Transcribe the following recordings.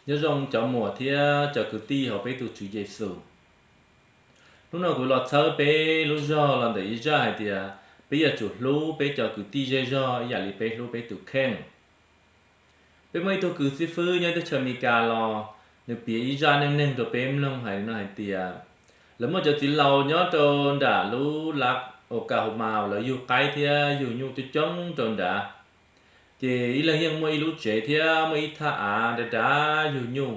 Nyob zoo cov muam thiab cov kwv tij hauv peb tus Tswv Yexus. Hnub no kuv los txhawb peb lub zog los ntawm ib zaj hais tias peb yuav tsum hlub peb cov kwv tij zej zog ib yam li peb hlub peb tus kheej. Peb muaj ib tug kws xib fwb nyob teb chaws Amelikas los nws piav ib zaj neej neeg rau peb mloog hais no hais tias lawv muaj cov txiv laus nyob rau nram lub lav Oklahoma uas lawv yug qaib thiab yug nyuj coob coob rau nrad. Ces ib leeg yeej muaj ib lub tsev thiab muaj ib thaj av dav dav yug nyuj.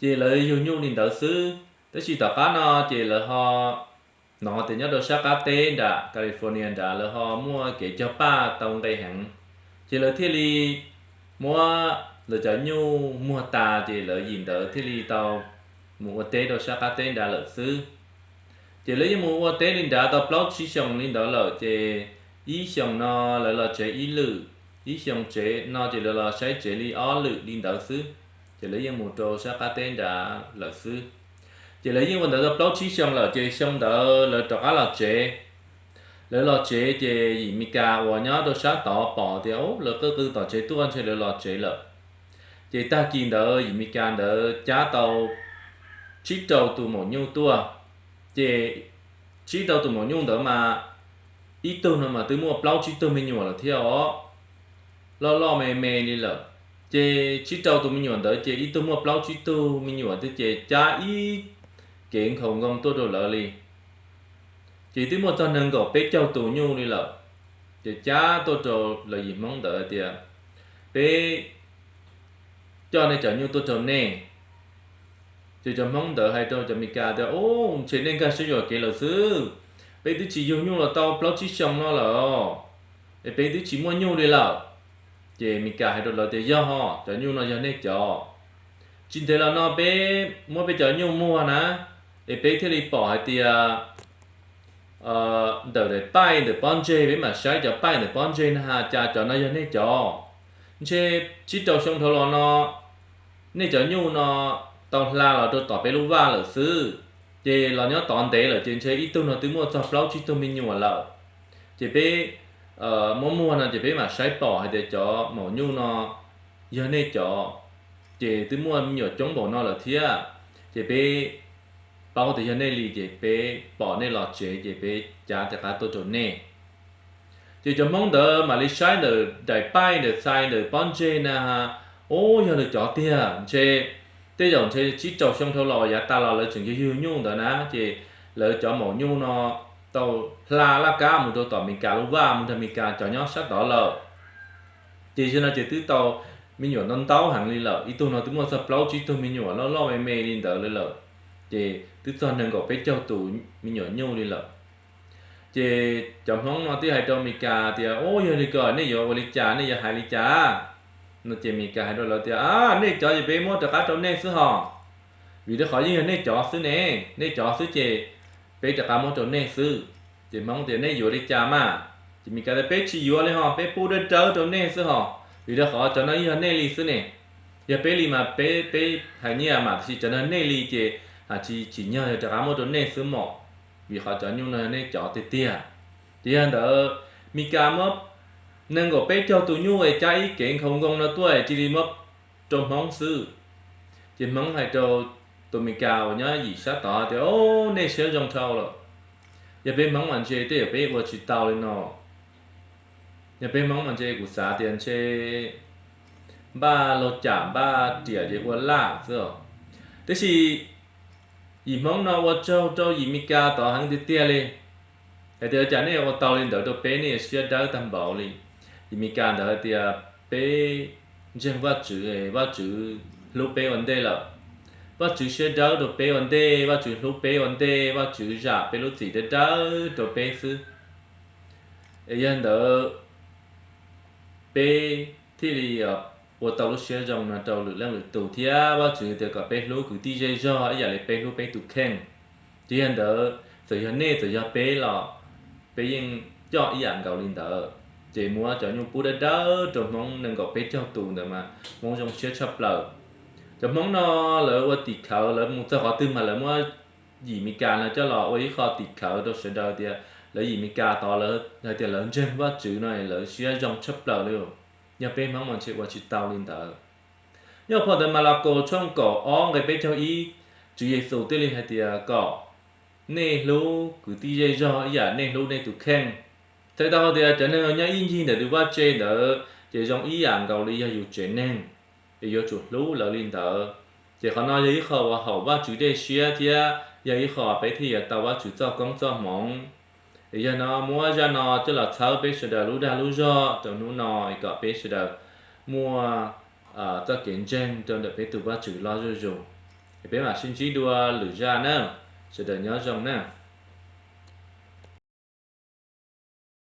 Ces lawv yug nyuj li ntawd xwb, tab sis tom qab no ces lawv ho hnov tias nyob rau sab qab teb nram California nrad lawv ho muaj kev cog paj tau nqe heev. Ces lawv thiaj li muab lawv cov nyuj muag tas ces lawv yim ntawd thiaj li tau mus ua teb rau sab qab teb nrad lawm xwb. Ces lawv yeej mus ua teb li nrad tau plaub tsib xyoos li ntawd lawm ces ib xyoos no lawv los tsev ib lwm, ib xyoos tsev no ces lawv los saib tsev li ob lwm li ntawd xwb. Ces lawv yeej mus rau sab qab teb nrad lawm xwb. Ces lawv yeej ua ntawd tau plaub tsib xyoos lawm ces xyoo ntawd lawv rov qab los tsev. Lawv los tsev ces yim Meskas uas nyob rau sab tod pom tias lawv qw qw tom tsev tuaj ntshe lawv los tsev lawm. Ces tag kis ntawd yim Meskas ntawd cab tau tsib rau tus maum nyuj tuaj. Ces tsib rau tus maum nyuj ntawd mas ib tug no mas twb muaj plaub tsib tug me nyuam lawm thiab os, loj loj me me li lawm. Ces tsib rau tus me nyuam ntawd ces ib tug muaj plaub tsib tug me nyuam thiab ces cab ib kev nkhaus nkoos tuaj rau lawv li. Ces twb muaj txog nees nkaum peb caug tus nyuj li lawm. Ces cab tuaj rau lawv yim Hmoob ntawd hais tias, peb coj nej cov nyuj tuaj rau nej. Ces cov Hmoob ntawd hais rau cov Meskas tias, u, ntshe nej nkag siab yuam kev lawm xwb, peb twb tsis yug nyuj los tau plaub tsib xyoos no lawm, es peb twb tsis muaj nyuj li lawm. Ces Meskas hais rau lawv tias, yog ho, cov nyuj no yog nej cov. Tsis ntev los no peb muab peb cov nyuj muag na, es peb thiaj li pom hais tias ntawm daim paij ntawm pob ntseg, peb mam saib cov paij ntawm pob ntseg na has cas cov no yog nej cov. Ntshe tsib rau xyoo dhau los no nej cov nyuj no tau hla los rau tom peb lub vaj lawm xwb. Ces los nyob tod ntev lawm ces ntshe ib tug no twb muaj txog plaub tsib tug me nyuam lawm. Ces peb muab muag no ces peb mam saib pom hais tias cov maum nyuj no yog nej cov, ces twb muaj me nyuam coob npaum no lawm thiab. Ces peb paub tias yog nej li ces peb pom nej los tsev ces peb cav rov qab tuaj rau nej. Ces cov Hmoob ntawd mam li saib ntawm daim paij ntawm txhais ntawm pob ntseg na, ub, yog lawv cov tiag. Ntshe tej zaum ntshe tsib rau xyoo dhau los yav tas los lawv tseem yug yug nyuj ntawd na, ces lawv cov maum nyuj no tau hla laj kab mus rau tom Meskas lub vaj, mus nrog Meskas cov nyob sab tod lawm. Ces yog no ces twb tau me nyuam ntau ntau heev li lawm, ib tug no twb muaj txog plaub tsib tug me nyuam loj loj me me li ntawd li lawm. Ces twb txog nees nkaum peb caug tus me nyuam nyuj li lawm. Ces cov Hmoob no thiaj hais rau Meskas tias, ub, yog li ko nej yuav ua li cas, nej yuav hais li cas? No ces Meskas hais rau lawv tias, a, nej cov ces peb muab rov qab rau nej xwb hos, vim rau qhov yeej yog nej cov xwb ne, nej cov xwb ces peb rov qab muab rau nej xwb. Ces Hmoob tias, nej yuav li cas mas? Ces Meskas tias, peb tsis yuav li hos, peb pub dawb dawb rau nej xwb hos, vim rau qhov cov no yeej yog nej li xwb ne. Yog peb li mas peb, peb hais nyiaj mas, tiam sis cov no nej li ces hais tsis tsim nyog, yog rov qab muab rau nej xwb mos, vim qhov cov nyuj no yog nej cov tiag tiag. Ces yog ntawd Meskas muab nees nkaum peb caug tus nyuj es cab ib kev nkhaus nkoos no tuaj es cia li muab rau Hmoob xwb. Ces Hmoob hais rau tus Meskas uas nyob yim sab tod tias, o, nej siab zoo dhau lawm. Yog peb Hmoob mas ntshe tej zaum peb ua tsis tau li no. Yog peb Hmoob mas ntshe kuv xav tias ntshe npaj laug cam npaj riam ces ua laj xwb os. Tiam sis yim Hmoob no ua tsaug rau yim Meskas tod heev tiag tiag li. Hais tias cas nej ua tau li ntawd rau peb, nej yuav siab dawb tag npaum li. Yim Meskas ntawd hais tias peb ntseeg Vajtswv, Vajtswv hlub peb ua ntej lawm. Vajtswv siab dawb rau peb ua ntej, Vajtswv hlub peb ua ntej, Vajtswv zam peb lub txim dawb dawb rau peb xwb. Es yog ntawd peb thiaj li ua tau lub siab zoo no rau lwm leej lwm tus thiab Vajtswv tias kom peb hlub kwv tij zej zog ib yam li peb hlub peb tus kheej. Ces yog ntawd txawm yog nej txawm yog peb los peb yeej coj ib yam nkaus li ntawd. Ces muab cov nyuj pub dawb dawb rau Hmoob nees nkaum peb caug tus ntawd mas Hmoob zoo siab tshaj plaws. Cov Hmoob no lawv ua tim khawv, lawv mus txog qhov twg mas lawv muab yim Meskas no coj los ua ib qho tim khawv rau sawv daws tias lawv yim Meskas tod lawv hais tias lawv ntseeg Vajtswv no lawv siab zoo tshaj plaws li. Yog peb Hmoob mas ntshe ua tsis tau li ntawd. Nyob phau ntawv Malakaus tshooj kaum ob nqe peb caug ib, Tswv Yexus thiaj li hais tias kom nej hlub kwv tij zej zog ib yam nej hlub nej tus kheej. Txhais tau hais tias cov neeg uas nyob ib ncig ntawm tus vaj tse ntawd ces zoo ib yam nkaus li yog yus tsev neeg, es yuav tsum hlub lawv li ntawd. Ces qhov no yog ib qho uas haum Vajtswv dej siab thiab yog ib qho peb thiaj yuav tau Vajtswv txoj koob txoj hmoov. Es yog no muab zaj no coj los txhawb peb sawv daws lub dag lub zog rau hnub no es kom peb sawv daws muaj txoj kev ntseeg rau ntawm peb tus Vajtswv loj zuj zus. Es peb mam sib ntsib dua lwm zaj na, sawv daws nyob zoo na.